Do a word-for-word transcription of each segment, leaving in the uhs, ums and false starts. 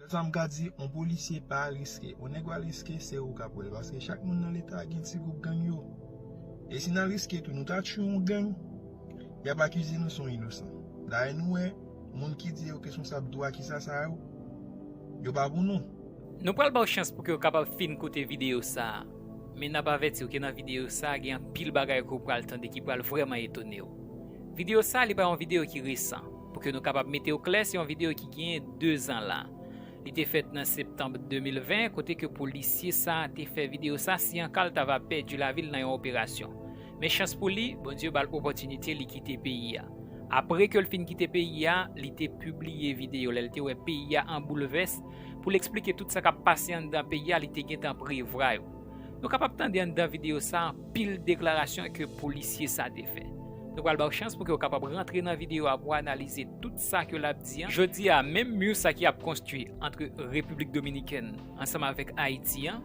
Sa m ka di, yon polisye pa riske. Yon nèg w al riske, se ou k ap wè l. Paske chak moun nan Leta gen ti gwoup gang yo. E si n al riske tou, nou ta tchwe yon gang, y ap akize nou se yon inosan. Dayè nou wè, moun ki di yo responsab dwa kisa sa yo, yo pa pou nou. Nou pral ba w chans pou ke w kapab fin koute videyo sa a. Men n ap avèti w ke nan videyo sa a, gen anpil bagay ke w pral tande ki pral vrèman etone w. Videyo sa a, li pa yon videyo ki resan. Pou ke nou kapab mete w klè, se yon videyo ki genyen de zan la. Li te fèt nan septanm de mil ven, kote ke polisye sa a te fè videyo sa, si an ka l ta va pèdi lavi l nan yon operasyon. Men chans pou li, Bondye ba l opòtinite, li kite peyi a. Apre ke l fin kite peyi a, li te pibliye videyo lè l te wè peyi a an boulvès, pou l eksplike tout sa k ap pase anndan peyi a, li te gentan prevwa yo. Nou kapab tande anndan videyo sa anpil deklarasyon ke polisye sa te fè. Nou pral ba w chans pou ke w kapab rantre nan videyo a pou analize tout sa ke l ap di an. Jodi a, menm mi sa ki ap konstwi ant Repiblik Dominikèn ansanm avèk Ayiti an,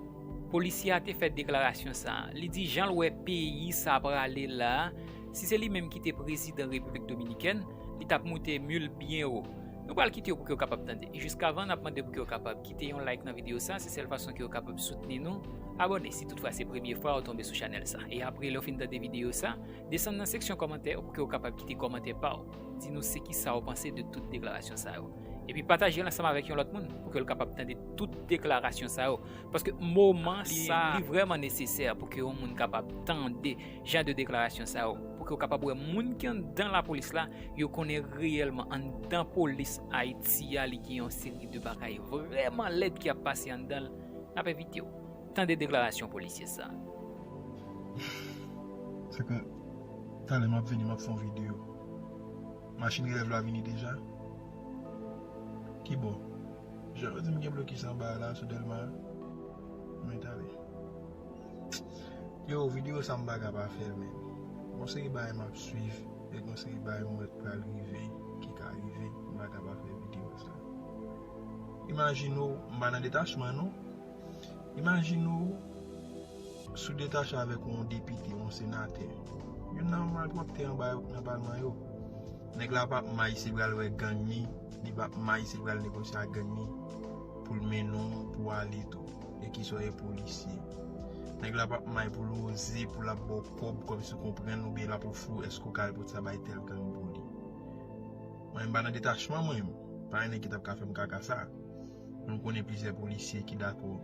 polisye a te fè deklarasyon sa a. Li di jan l wè peyi sa prale la a, si se li menm ki te prezidan Repiblik Dominikèn, li t ap moute mi l byen wo. Nou pral kite w pou ke w kapab tande. E jiskavan, n ap mande pou ke w kapab kite yon like nan videyo sa, se sèl fason ke w kapab soutni nou. Abòne si toutfwa se premye fwa w tonbe sou chanèl sa. E apre, lè w fin tande videyo sa, desann nan seksyon kòmantè pou ke w kapab kite kòmantè pa w. Di nou se kisa w panse de tout deklarasyon sa yo. Epi pataje l ansanm avèk yon lòt moun pou ke l kapab tande tout deklarasyon sa yo. Paske moman sa, li vrèman nesesè pou ke yon moun kapab tande jan de deklarasyon sa yo. Pou ke w kapab wè moun ki anndan lapolis la, yo konnen reyèlman anndan polis Ayiti a, li gen yon seri de bagay vrèman lèd ki ap pase anndan l. N ap envite w tande deklarasyon polisye sa. Se ke talè m ap vini, m ap fè yon videyo. Machin relèv la vini deja? Ki bò? Jan yo di m gen blokis anba a la, sou Dèlma. Men talè. Yo, videyo sa m pa ka pa fè l, men. Gon seri bagay m ap swiv, e gon seri bagay m wè k pral rive, ki ka rive, m pa ka pa fè videyo sa. Imajine w, m pa nan detachman, non. Imajine w, si w detache avèk yon depite, yon senatè. Youn nan malpwòpte anba nan palman yo. Nèg la p ap may si l pral wè gang li, li p ap may si l pral negosye ak gang li pou l mennen w, pou w ale tou. E kisa w ye polisye. Nèg la p ap may pou l oze, pou l ap ba w kòb kòmsi w konprann oubyen l ap ofri w èske w ka al pote sa bay tèl gang pou li. Mwen, m pa nan detachman, mwen, pa gen nèg ki t ap ka fè m kaka sa. Men m konnen plizyè polisye ki dakò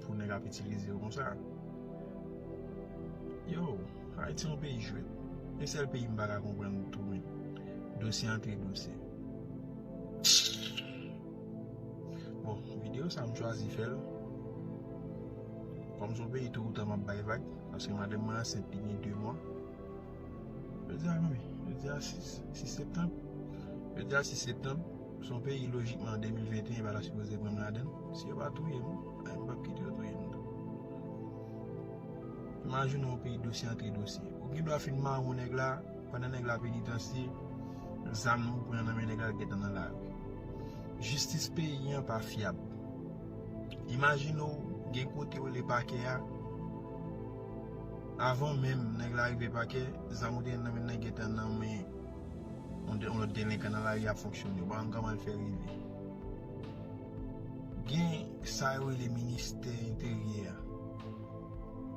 pou nèg ap itilize yo konsa. Yo, Ayiti yon peyi jwèt. Yon sèl peyi m pa ka konprann tou, men. Dosye antre dosye. Bon, videyo sa m chwazi fè l. Kòm se yon peyi toutan m ap bay vag, paske madanm mwen ansent li gen de mwa. Jodi a, men, jodi a sis, sis septanm. Jodi a sis septanm, se yon peyi lojikman an de mil venteyen pa ta sipoze pran m ladan l. Si yo pa touye m, ay, m p ap kite yo touye m tou. Imajine w yon peyi dosye antre dosye. Ou gen dwa fin mare yon nèg la, pandan nèg la penitansye, zam nan ou pran nan men nèg la, l gentan nan lari. Jistis peyi an pa fyab. Imajine w gen kote yo rele pakè a, avan menm nèg la rive pakè, zam ou te gen nan men nan gentan nan men yon de-, yon lòt delenkan nan lari ap fonksyone. Ou pa konn kòman l fè rive. Gen sa yo rele ministè enteryè a.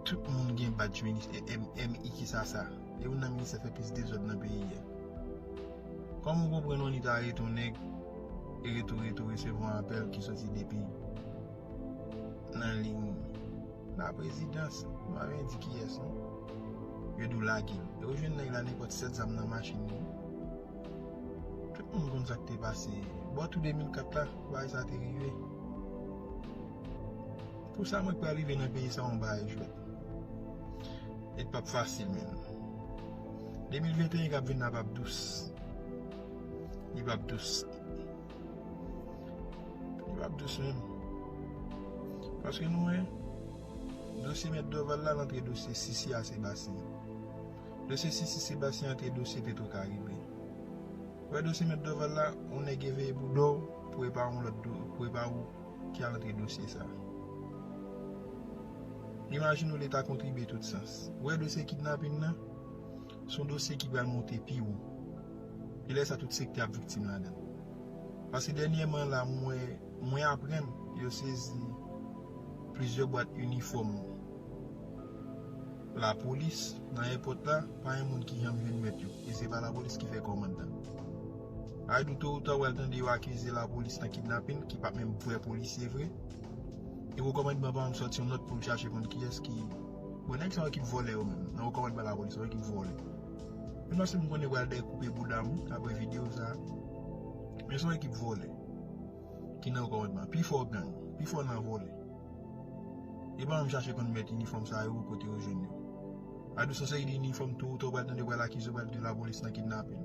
Tout moun gen badj ministè, M I, kisa sa? E youn nan ministè fè plis dezòd nan peyi a. Kòman w konprann ONI ta arete yon nèg e rete, rete resevwa apèl ki soti depi nan liy laprézidans, m pa vle di kiyès non. Yo di w lage l. E yo jwenn nèg la nenpòt sèt zam nan machin li. Tout moun konn sa k te pase. Bò tou de mil kat la, bagay sa te rive. Pou sa mwen k pral rive nan peyi sa yon bagay jwèt. E p ap fasil menm. De mil venteyen k ap vin la p ap dous. Li p ap dous. Li p ap dous menm. Paske nou wè, dosye mèt Dorval la, l antre dosye Sisi a Sebastyen. Dosye Sisi Sebastyen antre dosye Petro Karibe. Ou wè dosye mèt Dorval la, yon nèg eveye bouda w pou epa yon lòt do-, pou epa ou ki al antre dosye sa. Imajine w Leta kontribye tout sans. Ou wè dosye kidnapin nan, se yon dosye ki pral monte pi wo. E lè sa tout sektè ap viktim ladan l. Paske dènyèman la, m wè Mwen aprann yo sezi plizyè bwat inifòm lapolis nan èpòt la, pa gen moun ki janm jwenn mèt yo. E se pa lapolis ki fè kòmand lan. Ay di w to ou ta w al tande yo akize lapolis nan kidnapin, ki pa t menm vrè polisye vre. E wo kòmandman pa menm sòti yon nòt pou l chache konn kiyès ki. Bon, nèg sa yo ekip vòlè yo menm. Nan wo kòmandman lapolis, yo ekip vòlè. Menm si m konnen yo pral dèyè koupe bouda m apre videyo sa. Men se yon ekip vòlè ki nan wo kòmandman. Pi fò gang, pi fò nan vòlè. E pa menm chache konn mèt inifòm sa yo, kote yo jwenn yo. Adou se yon seri de inifòm tou, tou pral tande pral akize pral de lapolis nan kidnapin.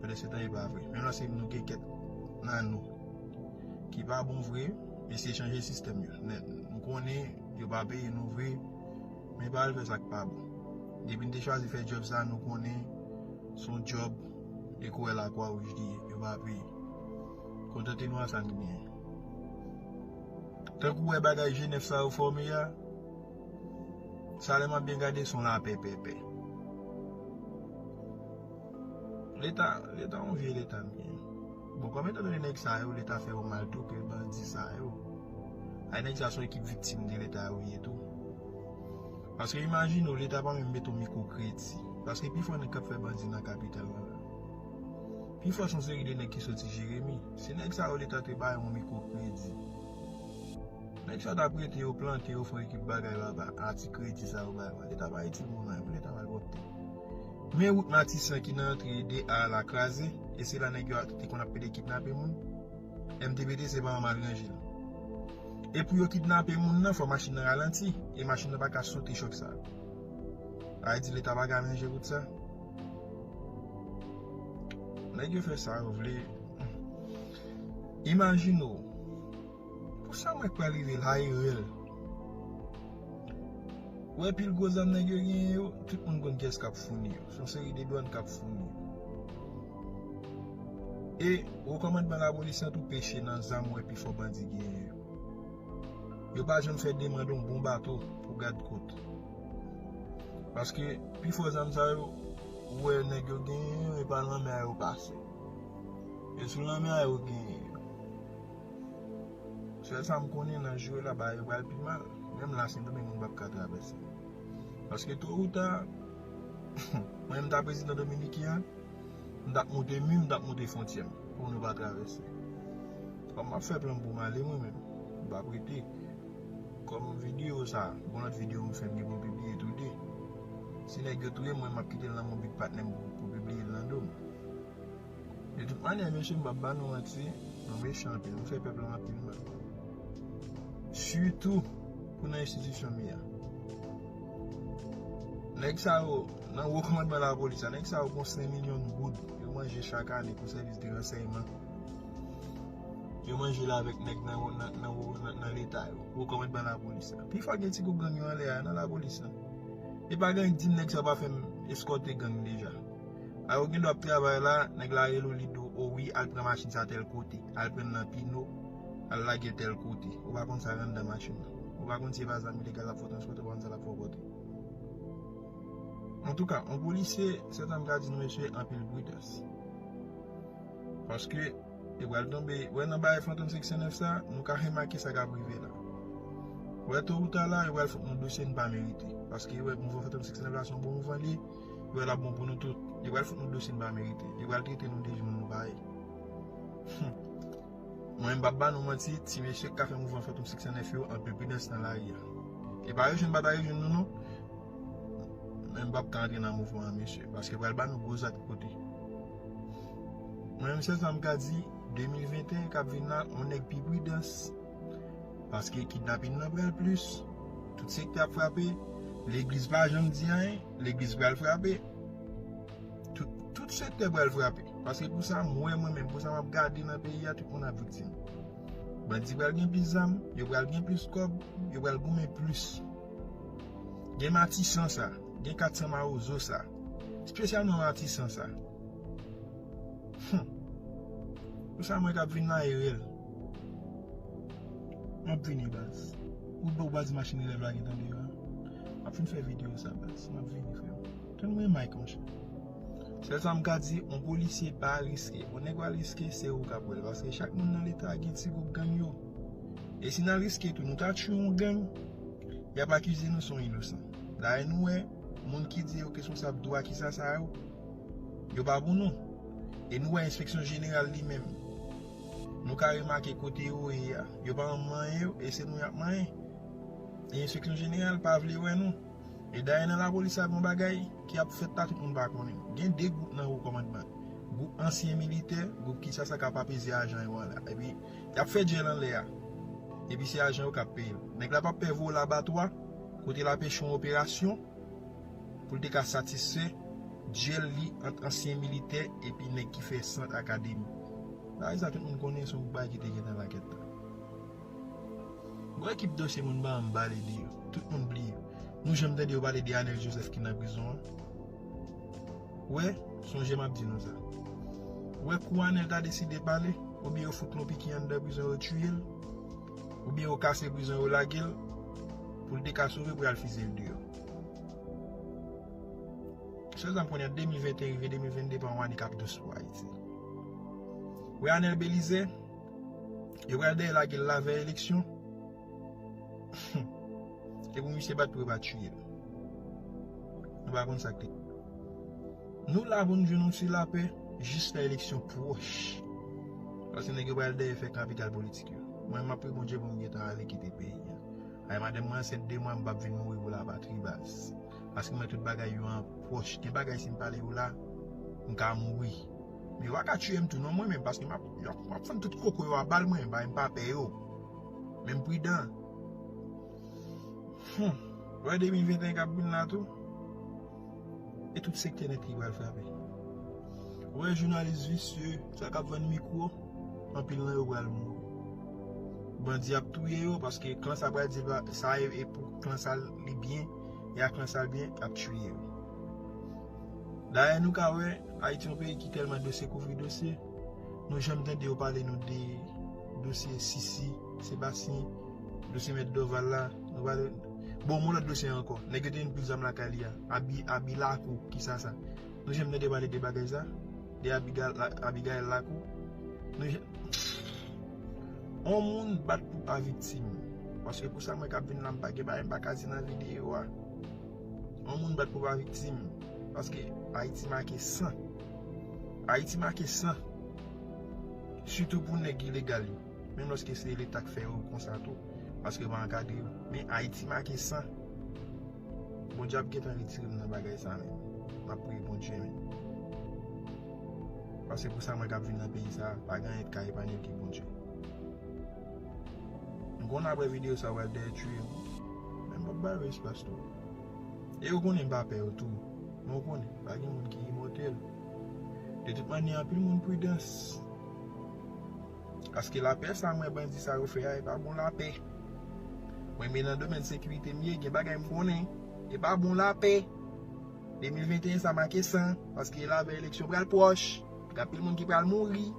Pandan se tan e pa vre. Menm lè se nou gen kèk nan nou ki pa bon vre, eseye chanje sistèm yo. Nèt, nou konnen yo pa peye nou vre, men pa al fè sa k pa bon. Depi n te chwazi fè djòb sa, nou konnen se yon djòb e kourè lakwa wouj li ye, yo pa peye. Kontante nou a sa n genyen. Tankou wè bagay G nèf sa yo fòme a, sa lè m ap byen gade se yon lapè pèpè. Leta, leta yon vye leta n genyen. Bon, kòm etan donne nèg sa yo, leta fè yo mal tou ke bandi sa yo. Ay nèg sa se yon ekip viktim de leta yo ye tou. Paske imajine w, leta pa menm mete yon mikwo kredi. Paske pifò nèg k ap fè bandi nan kapital la la. Pifò se yon seri de nèg ki soti Jeremi. Se nèg sa yo leta te bay yon mikwo kredi. Nèg sa t ap rete yo plante, yo fè ekip bagay laba, a ti kredi sa yo bay yo. Leta pa itil moun anyen, leta malpwòpte. Men wout Matisan ki nan antre de A la kraze, e se la nèg yo te konn ap pede kidnape moun. M T B T se pa yon mal ranje l. E pou yo kidnape moun nan, fò machin nan ralanti, e machin nan pa ka sote chòk sa. Sa vle di leta pa ka ranje wout sa. Nèg yo fè sa yo vle. Imajine w, pou sa mwen k pral rive la e rèl. Ou wè pil gwo zam nèg yo genyen yo, tout moun konn kiyès k ap founi yo. Se yon seri de dwàn k ap founi yo. E wo kòmandman lapolis lan tou peche nan zam ou wè pifò bandi genyen yo. Yo pa janm fè demann yon bon bato pou gad kot. Paske pifò zam sa yo, ou wè nèg yo genyen yo, e pa lanmè a yo pase. E sou lanmè a yo genyen yo. Sèl sa m konnen nan jou yo la, bagay yo pral pi mal. Menm la, Sendomeng moun p ap ka travèse. Paske to ou ta, mwen menm ta prezidan Dominiken an, m t ap monte mi m, m t ap monte fwontyè m pou nou pa travèse. Kòm m ap fè plan pou m ale mwen menm, m p ap rete. Kòm videyo sa, gon lòt videyo m fè m gen pou pibliye tou de. Si nèg yo touye m, mwen m ap kite l nan men big patnè m pou, pou pibliye l nan do m. De tout manyè, mesye, m p ap ba nou manti, nou mechan anpil, nou fè pèp la anpil mal. Sitou pou nan enstitisyon m ye a. Nèg sa yo, nan wo kòmandman lapolis la, nèg sa yo gon senk milyon goud yo manje chak ane pou sèvis de ransèyman. Yo manje l avèk nèg nan, nan, nan, nan, nan leta yo, wo kòmandman lapolis la. Pifò gen ti gwoup gang yo anlè a, nan lapolis la. E pa gen di m nèg sa pa fè m eskòte gang deja. A yo gen dwa ap travay la, nèg la rele w, li di w, o wi, al pran machin sa tèl kote, al pran l nan Pino, al lage l tèl kote. Ou pa konn sa k anndan machin nan. Ou pa konn si e pa zam ilegal l ap fè w transpòte, ou pa konn sa l ap fè w pote. Antouka, yon polisye, sèten m ka di nou, mesye, anpil pridans. Paske, yo pral tonbe, wè nan bagay Fantom senk san nèf sa, nou ka remake sa k ap rive la. Wè to ou ta la, yo pral fout nou dosye n pa merite. Paske yo wè mouvman Fantom senk san nèf la se yon bon mouvman li ye, yo wè l ap bon pou nou tout. Yo pral fout nou dosye n pa merite. Yo pral trete nou de moun nou pa ye. Hum. Mwen m p ap ba nou manti, ti mesye k ka fè mouvman Fantom senk san nèf yo, anpil pridans nan lari a. E pa rejwenn pa ta rejwenn nou non. Men m p ap ka antre nan mouvman an, mesye, paske pral ba nou gwo zak kote. Mwen menm sèl sa m ka di, de mil venteyen k ap vin la, on nèg pi pridans. Paske kidnapin nan pral plis. Tout sektè ap frape. Legliz pa janm di anyen, legliz pral frape. Tout, tout sektè pral frape. Paske pou sa m wè mwen menm, pou sa m ap gade nan peyi a, tout moun ap viktim. Bandi pral gen plis zam, yo pral gen plis kòb, yo pral goumen plis. Gen Matisan sa, gen kat san Mawozo sa. Espesyalman Matisan sa. Hum. Pou sa mwen k ap vin la e rèl. M ap vini, baz. Ou, ou baz machin relèv la gentan deyò a. M ap fin fè videyo sa, baz. M ap vini, frè m. Tann mwen, Mike, monchè. Sèl sa m ka di, yon polisye pa riske. Yon nèg pral riske, se ou k ap wè l. Paske chak moun nan Leta gen ti gwoup gang yo. E si n al riske tou, nou ta tchwe yon gang, y ap akize nou se yon inosan. Dayè nou wè, moun ki di yo responsab dwa kisa sa yo, yo pa pou nou. E nou wè enspeksyon jeneral li menm. Nou ka remake kote yo ye a. Yo pa manyen yo, e se nou y ap manyen. E enspeksyon jeneral pa vle wè nou. E dayè nan lapolis la gen yon bagay ki ap fèt la tout moun pa konnen. Gen de gwoup nan wo kòmandman. Gwoup ansyen militè, gwoup kisa sa k ap apeze ajan yo an la. Epi, y ap fè djèl anlè a. Epi se ajan yo k ap peye l. Nèg la p ap pè voye w labatwa, kote l ap echwe yon operasyon, pou l te ka satisfè djèl li ant ansyen militè epi nèg ki fè sant akademi. Bagay sa tout moun konnen se yon bagay ki te gentan lakèt la. Bon, ekip dosye moun ba m pale de yo. Tout moun bliye. Nou janm tande yo pale de Anel Joseph ki nan prizon an? Wè, sonje m ap di nou sa. Wè kou Anel ta deside pale, oubyen yo fout l yon piki anndan prizon yo tiye l, oubyen yo kase prizon yo lage l, pou l te ka sove pou y al fize l deyò. Sèl sa m konnen an de mil venteyen rive de mil vennde pa yon ane k ap dous pou Ayiti. Wè Anel Belize, yo pral dèyè lage l lavèy eleksyon. E pou misye bat pou yo pa tiye l. Nou pa konn sa k te. Nou la pou n jwenn yon ti lapè jis lè eleksyon pwòch. Paske nèg yo pral dèyè fè kapital politik yo. Mwen, m ap priye Bondye pou m gentan ale kite peyi a. Ay, madanm mwen ansent de mwa, m p ap vin mouri pou lapatri, baz. Paske mwen, tout bagay yo an pwòch. Gen bagay, si m pale yo la, m ka mouri. Men yo pa ka tiye m tou non mwen menm, paske m ap, yo ap, m ap fann tout koko yo a bal mwen, bay m pa pè yo. Men m pridan. Hmm. Wè de mil venteyen k ap vin la tou. E tout sektè nèt ki pral frape. Wè jounalis visye, sa k ap vann mikwo, anpil nan yo pral mouri. Bandi ap touye yo, paske klan sa pral di sa e, e pou klan sa li byen, e a klan sa l byen, ap tiye yo. Dayè nou ka wè, Ayiti yon peyi ki tèlman dosye kouvri dosye, nou janm tande yo pale nou de dosye Sisi, Sebastien, dosye mèt Dorval la, nou pale. Bon, yon lòt dosye ankò. Nèg yo te vin pil zam lakay li a. Abi, abi lakou, kisa sa? Nou janm tande pale de bagay sa? De Abigail, Abigail lakou? Nou janm. On moun bat pou pa viktim. Paske pou sa mwen k ap vin la, m pa gen bagay m pa ka di nan videyo a. On moun bat pou pa viktim. Paske Ayiti make san. Ayiti make san. Sitou pou nèg ilegal yo. Menm lòske se Leta k fè yo konsa tou. Paske yo pa ankadre yo. Men Ayiti make san. Bondye ap gentan retire m nan bagay sa menm. M ap priye Bondye menm. Paske pou sa mwen k ap vin nan peyi sa, pa gen anyen k ka epanye ki Bondye. M konn apre videyo sa, w al dèyè tiye m. Men m p ap ba yo espas tou. E yo konnen m pa pè yo tou. Men w konnen, pa gen moun ki imòtèl. De tout manyè, anpil moun pridans. Paske lapè sa mwen bandi sa yo fè a, e pa bon lapè. Mwen, men nan domèn sekirite m ye, gen bagay m konnen. E pa bon lapè. De mil venteyen sa make san, paske lavèy eleksyon pral pwòch. Gen anpil moun ki pral mouri.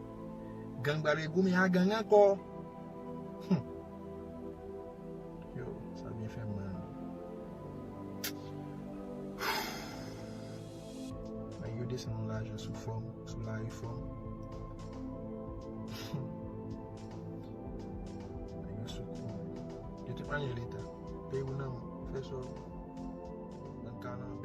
Gang pral regoumen a gang ankò. Hmm. Yo, sa byen fè m mal. Nèg yo desann yon lajan sou fòm, sou larefòm. Nèg yo sou kou. De tout manyè, Leta, peyi w nan men w, fè sa w nan kanan.